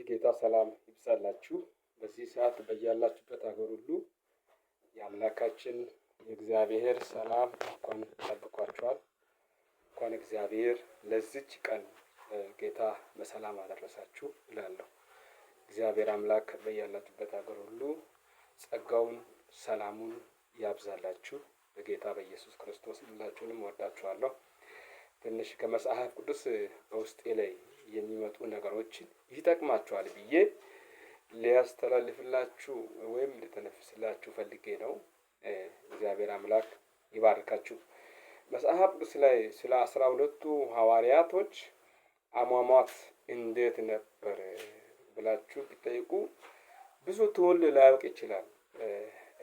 የጌታ ሰላም ይብዛላችሁ። በዚህ ሰዓት በያላችሁበት ሀገር ሁሉ የአምላካችን የእግዚአብሔር ሰላም እንኳን ጠብቋችኋል። እንኳን እግዚአብሔር ለዚች ቀን ጌታ በሰላም አደረሳችሁ እላለሁ። እግዚአብሔር አምላክ በያላችሁበት ሀገር ሁሉ ጸጋውን ሰላሙን ያብዛላችሁ። በጌታ በኢየሱስ ክርስቶስ ሁላችሁንም ወዳችኋለሁ። ትንሽ ከመጽሐፍ ቅዱስ በውስጤ ላይ የሚመጡ ነገሮችን ይጠቅማችኋል ብዬ ሊያስተላልፍላችሁ ወይም ሊተነፍስላችሁ ፈልጌ ነው። እግዚአብሔር አምላክ ይባርካችሁ። መጽሐፍ ቅዱስ ላይ ስለ 12ቱ ሐዋርያቶች አሟሟት እንዴት ነበር ብላችሁ ቢጠይቁ ብዙ ትውልድ ላያውቅ ይችላል።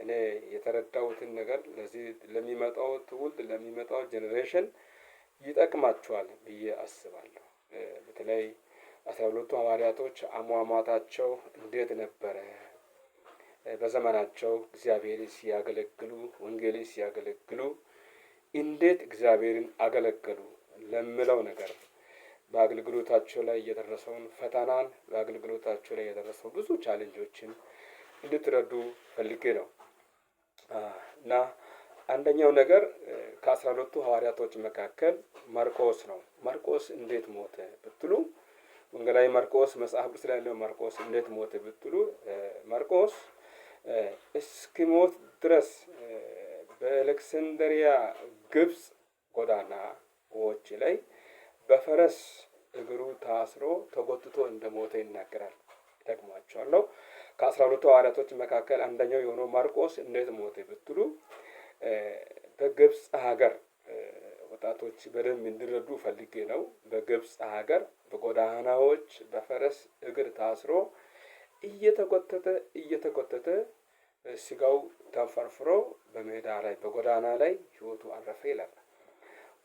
እኔ የተረዳሁትን ነገር ለዚህ ለሚመጣው ትውልድ ለሚመጣው generation ይጠቅማቸዋል ብዬ አስባለሁ። በተለይ 12ቱ ሐዋርያቶች አሟሟታቸው እንዴት ነበረ? በዘመናቸው እግዚአብሔርን ሲያገለግሉ ወንጌልን ሲያገለግሉ እንዴት እግዚአብሔርን አገለገሉ ለሚለው ነገር በአገልግሎታቸው ላይ የደረሰውን ፈተናን በአገልግሎታቸው ላይ የደረሰው ብዙ challenge ኦችን እንድትረዱ ፈልጌ ነው። እና አንደኛው ነገር ከ12ቱ ሐዋርያቶች መካከል ማርቆስ ነው። ማርቆስ እንዴት ሞተ ብትሉ ወንጌላዊ ማርቆስ መጽሐፍ ቅዱስ ላይ ያለው ማርቆስ እንዴት ሞተ ብትሉ ማርቆስ እስኪሞት ድረስ በአሌክሳንድሪያ ግብጽ ጎዳናዎች ላይ በፈረስ እግሩ ታስሮ ተጎትቶ እንደሞተ ይናገራል። ይጠቅሟቸዋለሁ። ከ12ቱ ሐዋርያቶች መካከል አንደኛው የሆነው ማርቆስ እንዴት ሞተ ብትሉ በግብጽ ሀገር ወጣቶች በደንብ እንዲረዱ ፈልጌ ነው። በግብጽ ሀገር በጎዳናዎች በፈረስ እግር ታስሮ እየተጎተተ እየተጎተተ ስጋው ተፈርፍሮ በሜዳ ላይ በጎዳና ላይ ህይወቱ አረፈ ይላል።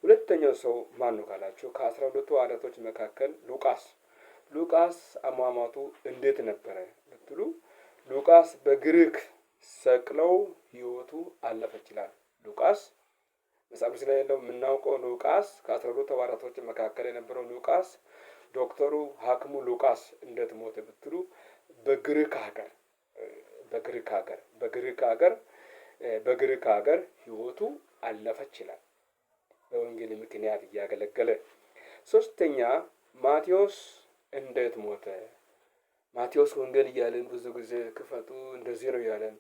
ሁለተኛው ሰው ማን ነው ካላችሁ ከ12ቱ ሐዋርያቶች መካከል ሉቃስ። ሉቃስ አሟሟቱ እንዴት ነበረ ብትሉ ሉቃስ በግሪክ ሰቅለው ህይወቱ አለፈች ይላል። ሉቃስ መጽሐፍ ቅዱስ ላይ ያለው የምናውቀው ሉቃስ ከ12ቱ ሐዋርያቶች መካከል የነበረው ሉቃስ ዶክተሩ ሐኪሙ ሉቃስ እንዴት ሞተ ብትሉ በግሪክ ሀገር በግሪክ ሀገር በግሪክ ሀገር በግሪክ ሀገር ህይወቱ አለፈች ይላል። በወንጌል ምክንያት እያገለገለ። ሶስተኛ ማቴዎስ እንዴት ሞተ? ማቴዎስ ወንጌል እያለን ብዙ ጊዜ ክፈቱ እንደዚህ ነው እያለን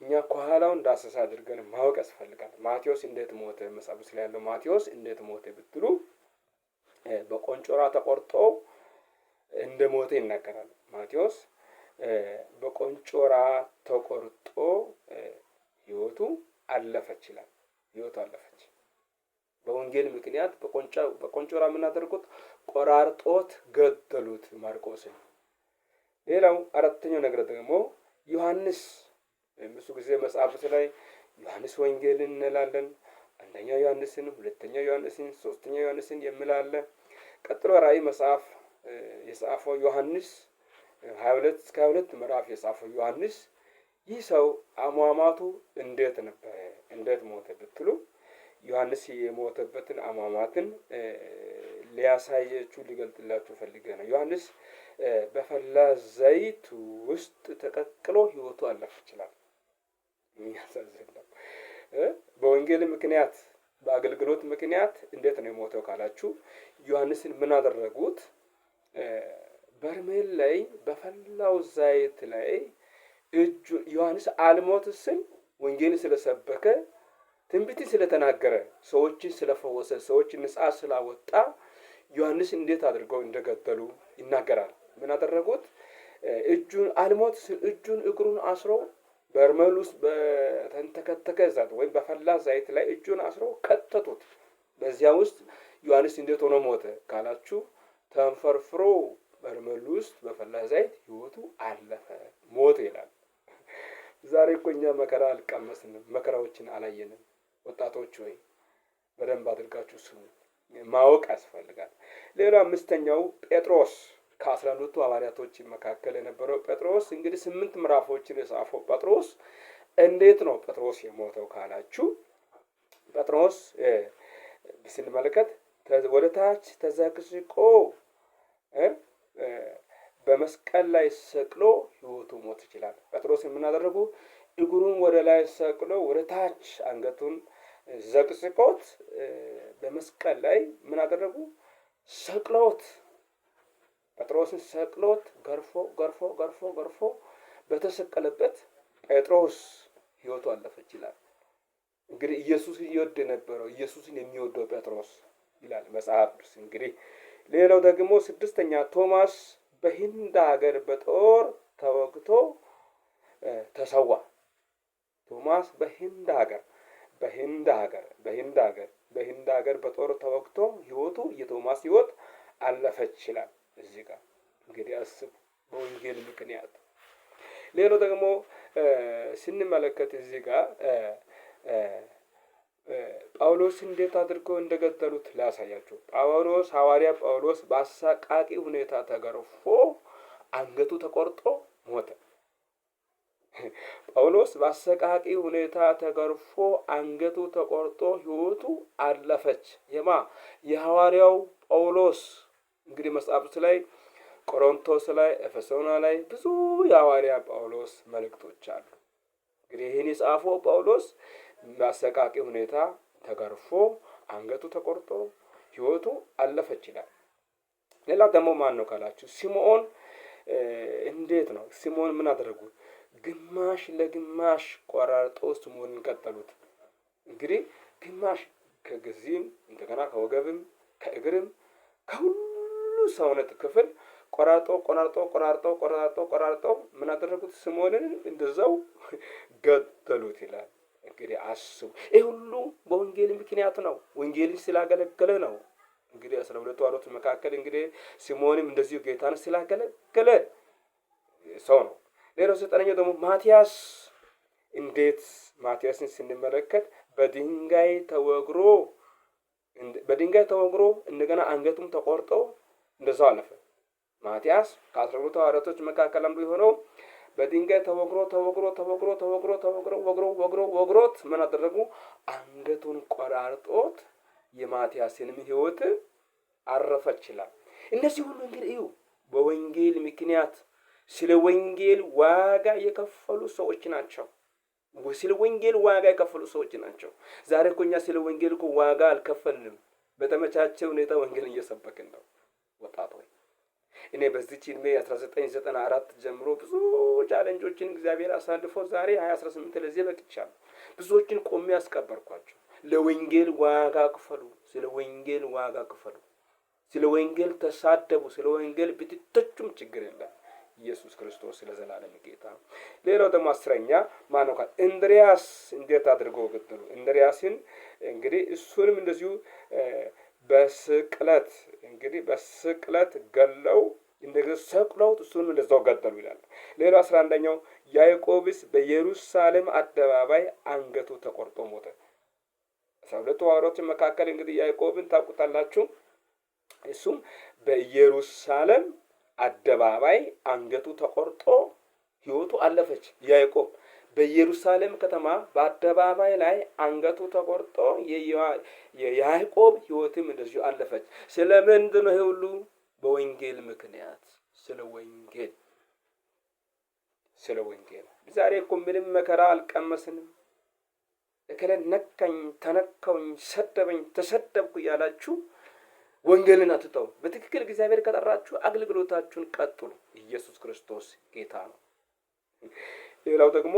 እኛ ከኋላውን ዳሰሳ አድርገን ማወቅ ያስፈልጋል። ማቴዎስ እንዴት ሞተ? መጽሐፍ ቅዱስ ላይ ያለው ማቴዎስ እንዴት ሞተ ብትሉ በቆንጮራ ተቆርጦ እንደ ሞተ ይናገራል። ማቴዎስ በቆንጮራ ተቆርጦ ህይወቱ አለፈች ይላል። ህይወቱ አለፈች። በወንጌል ምክንያት በቆንጮራ የምናደርጉት ቆራርጦት ገደሉት ማርቆስን። ሌላው አራተኛው ነገር ደግሞ ዮሐንስ ብዙ ጊዜ መጽሐፍ ላይ ዮሐንስ ወንጌልን እንላለን። አንደኛ ዮሐንስን፣ ሁለተኛ ዮሐንስን፣ ሶስተኛ ዮሐንስን የሚል አለ። ቀጥሎ ራእይ መጽሐፍ የጻፈው ዮሐንስ 22 እስከ 22 ምዕራፍ የጻፈው ዮሐንስ ይህ ሰው አሟሟቱ እንዴት ነበረ? እንዴት ሞተ ብትሉ ዮሐንስ የሞተበትን አሟሟትን ሊያሳያችሁ ሊገልጥላችሁ ፈልጌ ነው። ዮሐንስ በፈላ ዘይት ውስጥ ተቀቅሎ ህይወቱ አለፈ ይችላል። የሚያሳዝን ነው። በወንጌል ምክንያት በአገልግሎት ምክንያት እንዴት ነው የሞተው ካላችሁ ዮሐንስን ምን አደረጉት? በርሜል ላይ በፈላው ዘይት ላይ እጁ ዮሐንስ አልሞት ስል ወንጌል ስለሰበከ ትንቢት ስለተናገረ ሰዎችን ስለፈወሰ ሰዎችን ነጻ ስላወጣ ዮሐንስ እንዴት አድርገው እንደገደሉ ይናገራል። ምን አደረጉት? እጁን አልሞት ስል እጁን እግሩን አስሮ በርሜል ውስጥ በተንተከተከ ዘይት ወይም በፈላ ዘይት ላይ እጁን አስሮ ከተቱት። በዚያ ውስጥ ዮሐንስ እንዴት ሆኖ ሞተ ካላችሁ ተንፈርፍሮ በርሜል ውስጥ በፈላ ዘይት ህይወቱ አለፈ፣ ሞተ ይላል። ዛሬ እኮ እኛ መከራ አልቀመስንም፣ መከራዎችን አላየንም። ወጣቶች ሆይ በደንብ አድርጋችሁ ስሙ፣ ማወቅ ያስፈልጋል። ሌላው አምስተኛው ጴጥሮስ ከ12ቱ ሐዋርያቶች መካከል የነበረው ጴጥሮስ እንግዲህ 8 ምዕራፎችን የጻፈው ጴጥሮስ እንዴት ነው ጴጥሮስ የሞተው ካላችሁ ጴጥሮስ ስንመለከት ወደ ታች ተዘቅዝቆ በመስቀል ላይ ሰቅሎ ሕይወቱ ሞት ይችላል። ጴጥሮስ የምናደረጉ እግሩን ወደ ላይ ሰቅሎ ወደ ታች አንገቱን ዘቅዝቆት በመስቀል ላይ ምን አደረጉ? ሰቅሎት ጴጥሮስን ሰቅሎት ገርፎ ገርፎ ገርፎ ገርፎ በተሰቀለበት ጴጥሮስ ሕይወቱ አለፈች ይላል። እንግዲህ ኢየሱስን ይወድ የነበረው ኢየሱስን የሚወደው ጴጥሮስ ይላል መጽሐፍ ቅዱስ። እንግዲህ ሌላው ደግሞ ስድስተኛ ቶማስ በህንድ ሀገር በጦር ተወግቶ ተሰዋ። ቶማስ በህንድ ሀገር በህንድ ሀገር በህንድ ሀገር በህንድ ሀገር በጦር ተወግቶ ህይወቱ የቶማስ ህይወት አለፈች ይላል። እዚህ ጋር እንግዲህ አስቡ፣ በወንጌል ምክንያት። ሌላው ደግሞ ስንመለከት እዚህ ጋር ጳውሎስ እንዴት አድርጎ እንደገደሉት ላሳያችሁ። ጳውሎስ ሐዋርያ ጳውሎስ በአሰቃቂ ሁኔታ ተገርፎ አንገቱ ተቆርጦ ሞተ። ጳውሎስ በአሰቃቂ ሁኔታ ተገርፎ አንገቱ ተቆርጦ ህይወቱ አለፈች። የማ የሐዋርያው ጳውሎስ እንግዲህ መጽሐፍ ላይ ቆሮንቶስ ላይ ኤፌሶና ላይ ብዙ የሐዋርያ ጳውሎስ መልእክቶች አሉ። እንግዲህ ይህን የጻፈው ጳውሎስ በአሰቃቂ ሁኔታ ተገርፎ አንገቱ ተቆርጦ ህይወቱ አለፈች ይላል። ሌላ ደግሞ ማን ነው ካላችሁ ስምዖን እንዴት ነው ስምዖን ምን አደረጉ? ግማሽ ለግማሽ ቆራርጦ ስምዖንን ቀጠሉት። እንግዲህ ግማሽ ከግዚም እንደገና ከወገብም ከእግርም ከሁሉ ሰውነት ክፍል ቆራርጦ ቆራርጦ ቆራርጦ ቆራርጦ ቆራርጦ ምን አደረጉት? ስምዖንን እንደዛው ገደሉት ይላል። እንግዲህ አስቡ፣ ይህ ሁሉ በወንጌል ምክንያት ነው። ወንጌልን ስላገለገለ ነው። እንግዲህ 12 ሐዋርያት መካከል እንግዲህ ስምዖንም እንደዚሁ ጌታን ስላገለገለ ሰው ነው። ሌላው ዘጠነኛው ደግሞ ማቲያስ እንዴት ማቲያስን ስንመለከት በድንጋይ ተወግሮ እንደገና አንገቱም ተቆርጦ እንደዛው አለፈ። ማቲያስ ከ12 ሐዋርያቶች መካከል አንዱ የሆነው በድንጋይ ተወግሮ ተወግሮ ተወግሮ ተወግሮ ተወግሮ ወግሮ ወግሮ ወግሮት ምን አደረጉ? አንገቱን ቆራርጦት የማቲያስንም ሕይወት አረፈች ይላል። እነዚህ ሁሉ እንግዲህ እዩ በወንጌል ምክንያት ስለ ወንጌል ዋጋ የከፈሉ ሰዎች ናቸው። ስለ ወንጌል ዋጋ የከፈሉ ሰዎች ናቸው። ዛሬ እኮ እኛ ስለ ወንጌል እኮ ዋጋ አልከፈልንም። በተመቻቸ ሁኔታ ወንጌል እየሰበክን ነው። ወጣቶች እኔ በዚች ዕድሜ 1994 ጀምሮ ብዙ challenge ኦችን እግዚአብሔር አሳልፎ ዛሬ 2018 ለዚህ በቅቻለሁ። ብዙዎችን ቆሜ ያስቀበርኳቸው። ለወንጌል ዋጋ ክፈሉ። ስለ ወንጌል ዋጋ ክፈሉ። ስለ ወንጌል ተሳደቡ። ስለ ወንጌል ብትተቹም ችግር የለም። ኢየሱስ ክርስቶስ ለዘላለም ጌታ ነው። ሌላው ደግሞ አስረኛ ማነው? እንድሪያስ እንዴት አድርገው ገደሉ? እንድሪያስን እንግዲህ እሱንም እንደዚሁ በስቅለት እንግዲህ በስቅለት ገለው እንደገና ሰቅለውት እሱንም እንደዛው ገደሉ ይላል። ሌላው 11ኛው ያዕቆብስ በኢየሩሳሌም አደባባይ አንገቱ ተቆርጦ ሞተ። 12 ሐዋርያት መካከል እንግዲህ ያዕቆብን ታውቁታላችሁ። እሱም በኢየሩሳሌም አደባባይ አንገቱ ተቆርጦ ሕይወቱ አለፈች። ያዕቆብ በኢየሩሳሌም ከተማ በአደባባይ ላይ አንገቱ ተቆርጦ የያዕቆብ ሕይወትም እንደዚሁ አለፈች። ስለምንድን ነው ይሄ ሁሉ? በወንጌል ምክንያት። ስለ ወንጌል ስለ ወንጌል። ዛሬ እኮ ምንም መከራ አልቀመስንም። እከሌ ነካኝ፣ ተነካውኝ፣ ሰደበኝ፣ ተሰደብኩ እያላችሁ ወንጌልን አትተው። በትክክል እግዚአብሔር ከጠራችሁ አገልግሎታችሁን ቀጥሉ። ኢየሱስ ክርስቶስ ጌታ ነው። ሌላው ደግሞ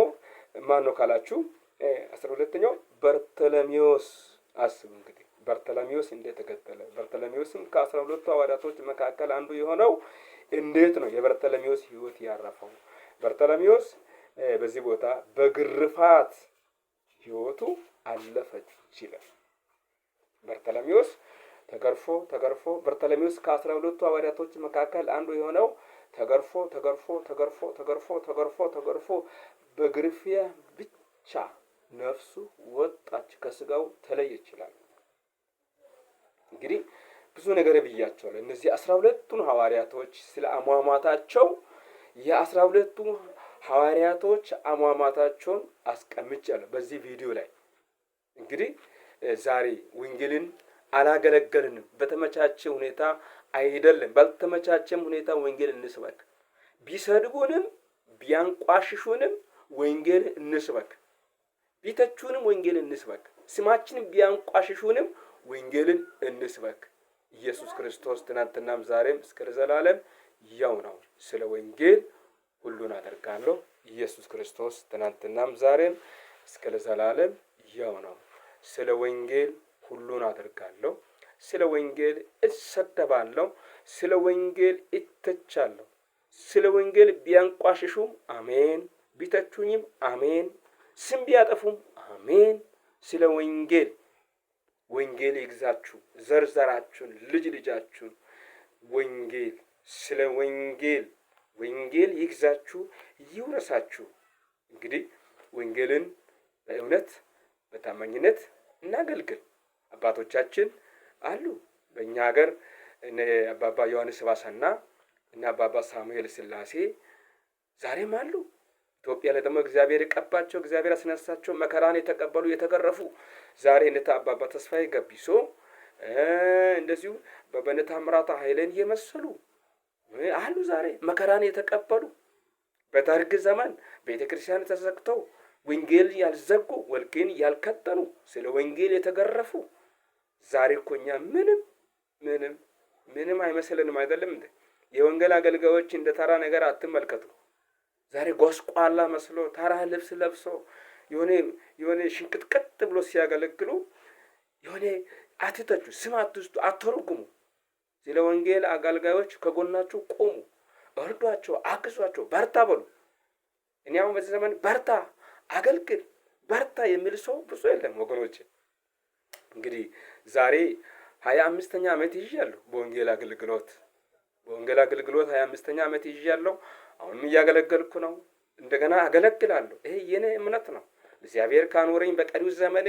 ማን ነው ካላችሁ 12ኛው በርተለሜዎስ። አስቡ እንግዲህ በርተለሜዎስ እንዴት ተገደለ? በርተለሜዎስም ከ12 ሐዋርያቶች መካከል አንዱ የሆነው እንዴት ነው የበርተለሜዎስ ሕይወት ያረፈው? በርተለሜዎስ በዚህ ቦታ በግርፋት ሕይወቱ አለፈች ይላል። በርተለሜዎስ ተገርፎ ተገርፎ በርተለሜዎስ ከ12 ሐዋርያቶች መካከል አንዱ የሆነው ተገርፎ ተገርፎ ተገርፎ ተገርፎ ተገርፎ ተገርፎ በግርፊያ ብቻ ነፍሱ ወጣች፣ ከስጋው ተለየች ይላል። እንግዲህ ብዙ ነገር ብያቸዋለሁ። እነዚህ 12ቱን ሐዋርያቶች ስለ አሟሟታቸው የ12ቱ ሐዋርያቶች አሟሟታቸውን አስቀምጫለሁ በዚህ ቪዲዮ ላይ። እንግዲህ ዛሬ ወንጌልን አላገለገልንም። በተመቻቸ ሁኔታ አይደለም፣ ባልተመቻቸም ሁኔታ ወንጌል እንስበክ። ቢሰድቡንም ቢያንቋሽሹንም ወንጌል እንስበክ። ቢተቹንም ወንጌል እንስበክ። ስማችንን ቢያንቋሽሹንም ወንጌልን እንስበክ። ኢየሱስ ክርስቶስ ትናንትናም ዛሬም እስከ ለዘላለም ያው ነው። ስለ ወንጌል ሁሉን አደርጋለሁ። ኢየሱስ ክርስቶስ ትናንትናም ዛሬም እስከ ለዘላለም ያው ነው። ስለ ወንጌል ሁሉን አደርጋለሁ። ስለ ወንጌል እሰደባለሁ። ስለ ወንጌል እተቻለሁ። ስለ ወንጌል ቢያንቋሽሹም አሜን፣ ቢተቹኝም አሜን፣ ስም ቢያጠፉም አሜን። ስለ ወንጌል ወንጌል ይግዛችሁ፣ ዘርዘራችሁን፣ ልጅ ልጃችሁን ወንጌል ስለ ወንጌል ወንጌል ይግዛችሁ፣ ይውረሳችሁ። እንግዲህ ወንጌልን በእውነት በታማኝነት እናገልግል። አባቶቻችን አሉ። በእኛ ሀገር እነ አባባ ዮሐንስ ባሳና እና አባባ ሳሙኤል ስላሴ ዛሬም አሉ። ኢትዮጵያ ላይ ደግሞ እግዚአብሔር የቀባቸው፣ እግዚአብሔር ያስነሳቸው፣ መከራን የተቀበሉ፣ የተገረፉ ዛሬ እነ አባባ ተስፋዬ ገቢሶ፣ እንደዚሁ በእነ ታምራት ኃይሌን የመሰሉ አሉ። ዛሬ መከራን የተቀበሉ፣ በደርግ ዘመን ቤተ ክርስቲያን ተዘግተው ወንጌል ያልዘጉ፣ ወንጌል ያልከተኑ፣ ስለ ወንጌል የተገረፉ። ዛሬ እኮ እኛ ምንም ምንም ምንም አይመስልንም፣ አይደለም እንዴ? የወንጌል አገልጋዮች እንደ ተራ ነገር አትመልከቱ። ዛሬ ጎስቋላ መስሎ፣ ተራ ልብስ ለብሶ፣ የሆነ የሆነ ሽንቅጥቅጥ ብሎ ሲያገለግሉ የሆነ አትተቹ፣ ስም አትስጡ፣ አትርጉሙ። ስለ ወንጌል አገልጋዮች ከጎናችሁ ቆሙ፣ እርዷቸው፣ አግዟቸው፣ በርታ በሉ። እኔ አሁን በዚህ ዘመን በርታ፣ አገልግል፣ በርታ የሚል ሰው ብዙ የለም ወገኖች። እንግዲህ ዛሬ 25ኛ ዓመት ይዣለሁ በወንጌል አገልግሎት። በወንጌል አገልግሎት 25ኛ ዓመት ይዣለሁ። አሁንም እያገለገልኩ ነው። እንደገና አገለግላለሁ። ይሄ የኔ እምነት ነው። እግዚአብሔር ካኖረኝ በቀሪው ዘመኔ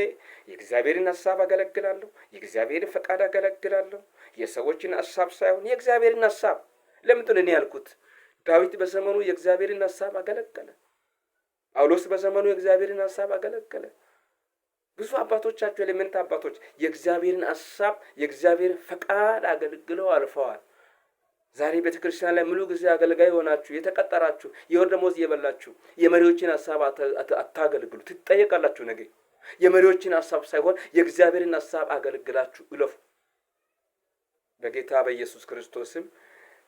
የእግዚአብሔርን ሀሳብ አገለግላለሁ። የእግዚአብሔርን ፈቃድ አገለግላለሁ። የሰዎችን ሀሳብ ሳይሆን የእግዚአብሔርን ሀሳብ። ለምንድን ነው እኔ ያልኩት? ዳዊት በዘመኑ የእግዚአብሔርን ሀሳብ አገለገለ። ጳውሎስ በዘመኑ የእግዚአብሔርን ሀሳብ አገለገለ። ብዙ አባቶቻቸው፣ የእምነት አባቶች የእግዚአብሔርን ሀሳብ፣ የእግዚአብሔርን ፈቃድ አገልግለው አልፈዋል። ዛሬ ቤተ ክርስቲያን ላይ ሙሉ ጊዜ አገልጋይ ሆናችሁ የተቀጠራችሁ፣ የወር ደመወዝ እየበላችሁ የመሪዎችን ሀሳብ አታገልግሉ፣ ትጠየቃላችሁ ነገ። የመሪዎችን ሀሳብ ሳይሆን የእግዚአብሔርን ሀሳብ አገልግላችሁ እለፉ። በጌታ በኢየሱስ ክርስቶስም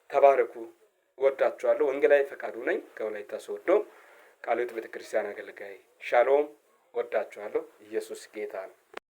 ተባረኩ። እወዳችኋለሁ። ወንጌላዊ ፈቃዱ ነኝ ከወላይታ ሶዶ ቃለ ሕይወት ቤተ ክርስቲያን አገልጋይ። ሻሎም። እወዳችኋለሁ። ኢየሱስ ጌታ ነው።